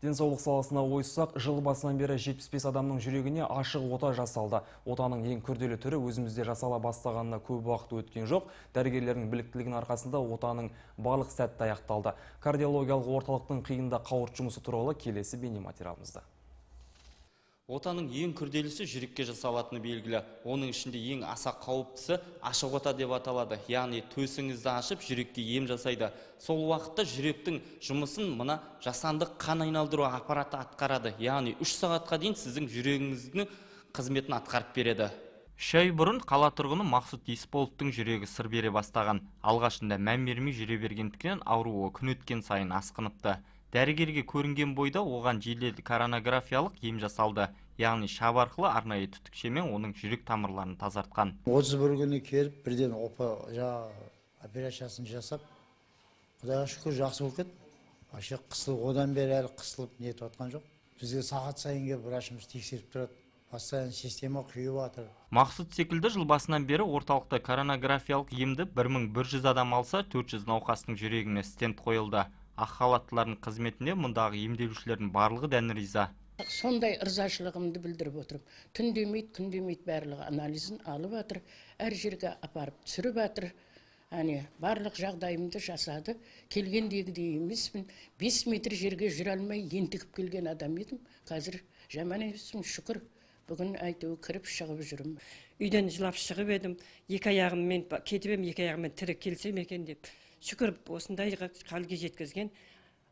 Денсаулық саласына ойыссақ, жыл басынан бері 75 адамның жүрегіне ашық ота жасалды. Отаның ең күрделі түрі өзімізде жасала бастағанына көп уақыт өткен жоқ. Дәрігерлердің біліктілігінің арқасында отаның барлық сәтті аяқталды. Кардиологиялық орталықтың қиын да қауырт жұмысы туралы келесі бейнематериалымызда. Отаның ең күрделісі жүрекке жасалатыны белгілі. Оның ішінде ең аса қауіптісі ашық ота деп аталады. Яғни төсіңізді ашып, жүрекке ем жасайды. Сол уақытта жүректің жұмысын мына жасанды қан айналдыру аппараты атқарады. Яғни 3 сағатқа дейін сіздің жүрегіңіздің қызметін атқарып береді. 3 ай бұрын қала тұрғыны Мақсұт Есполовтың жүрегі сыр бере бастаған. Алғашында мән бермей жүре бергендіктен ауруы күн өткен сайын асқыныпты. Дәрігерге көрінген бойда оған жедел коронарографиялық ем жасалды. Яғни шап арқылы арнайы түтікшемен оның жүрек тамырларын тазартқан. 31 күні келіп, бірден опа жаңа операциясын жасап, Құдайға шүкір, жақсы болып кетті. Вообще қысылып, одан бері әлі қысылып нетіп жатқан жоқ. Бізге сағат сайын келіп врачымыз тексеріп тұрады. Постоянно система құйып жатыр. Мақсұт секілді жыл басынан бері орталықта коронарографиялық емді 1100 адам алса, 400 науқастың жүрегіне стент қойылды. Ақ халаттылардың қызметіне мұндағы емделушілердің барлығы дән риза. Сондай ырзашылығымды білдіріп отырмын. Түн демейді, күн демейді, барлығы анализін алып жатыр, әр жерге апарып түсіріп жатыр. Әне, барлық жағдайымды жасады. Келгендегідей емеспін. 5 метр жерге жүре алмай ентігіп келген адам едім. Қазір жаман емеспін, шүкір. Бүгін әйтеуір кіріп шығып жүрмін. Үйден жылап шығып едім, екі аяғыммен кетіп едім, екі аяғыммен тірі келсем екен деп. Шүкір, осындай халге жеткізген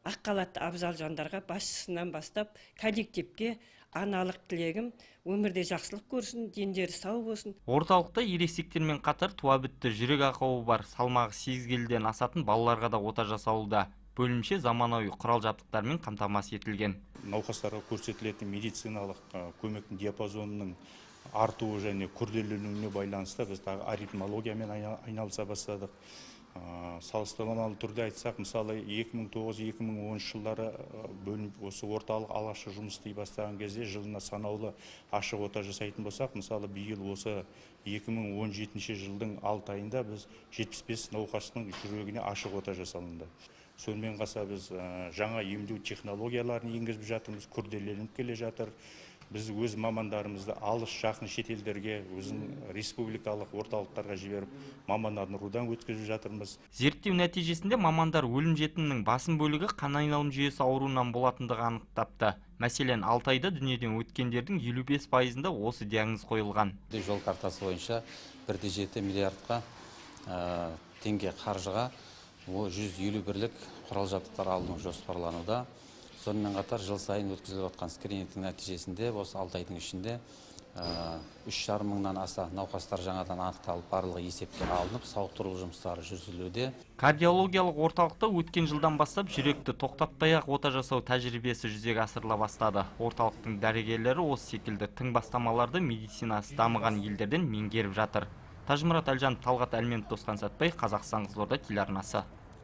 ақ халатты абзал жандарға, басшысынан бастап коллективке аналық тілегім: өмірде жақсылық көрсін, дендері сау болсын. Орталықта ересектермен қатар туа бітті жүрек ақауы бар, салмағы 8 келіден асатын балаларға да ота жасалуда. Бөлімше заманауи құрал жабдықтармен қамтамасыз етілген. Науқастарға көрсетілетін медициналық көмектің диапазонының артуы және күрделенуіне байланысты біз тағы аритмологиямен айналыса бастадық. Салыстырмалы түрде айтсақ, мысалы, 2009-2010 жылдары бөлім, осы орталық алғашқы жұмыс істей бастаған кезде жылына санаулы ашық ота жасайтын болсақ, мысалы, биыл осы 2017 жылдың 6 айында біз 75 науқастың жүрегіне ашық ота жасалынды. Сонымен қоса біз жаңа емдеу технологияларын енгізіп жатырмыз, күрделеніп келе жатыр. Біз өз мамандарымызды алыс жақын шетелдерге, өзінің республикалық орталықтарға жіберіп, мамандандырудан өткізіп жатырмыз. Зерттеу нәтижесінде мамандар өлім жетімнің басым бөлігі қан айналым жүйесі ауруынан болатындығын анықтапты. Мәселен, 6 айда дүниеден өткендердің 55%-ында осы диагноз қойылған. Жол картасы бойынша 1,7 миллиардқа теңге қаржыға 150 бірлік құрал жабдықтар алыну жоспарлануда. Сонымен қатар жыл сайын өткізіліп жатқан скринингтің нәтижесінде осы 6 айдың ішінде 3,5 мыңнан аса науқастар жаңадан анықталып, барлығы есепке алынып, сауықтыру жұмыстары жүргізілуде. Кардиологиялық орталықта өткен жылдан бастап жүректі тоқтатпай ақ ота жасау тәжірибесі жүзеге асырыла бастады. Орталықтың дәрігерлері осы секілді тың бастамаларды медицинасы дамыған елдерден меңгеріп жатыр. Тажмұрат Әлжанов, Талғат Әлменов, Досхан Сәтбай, Қазақстан, Қызылорда телеарнасы.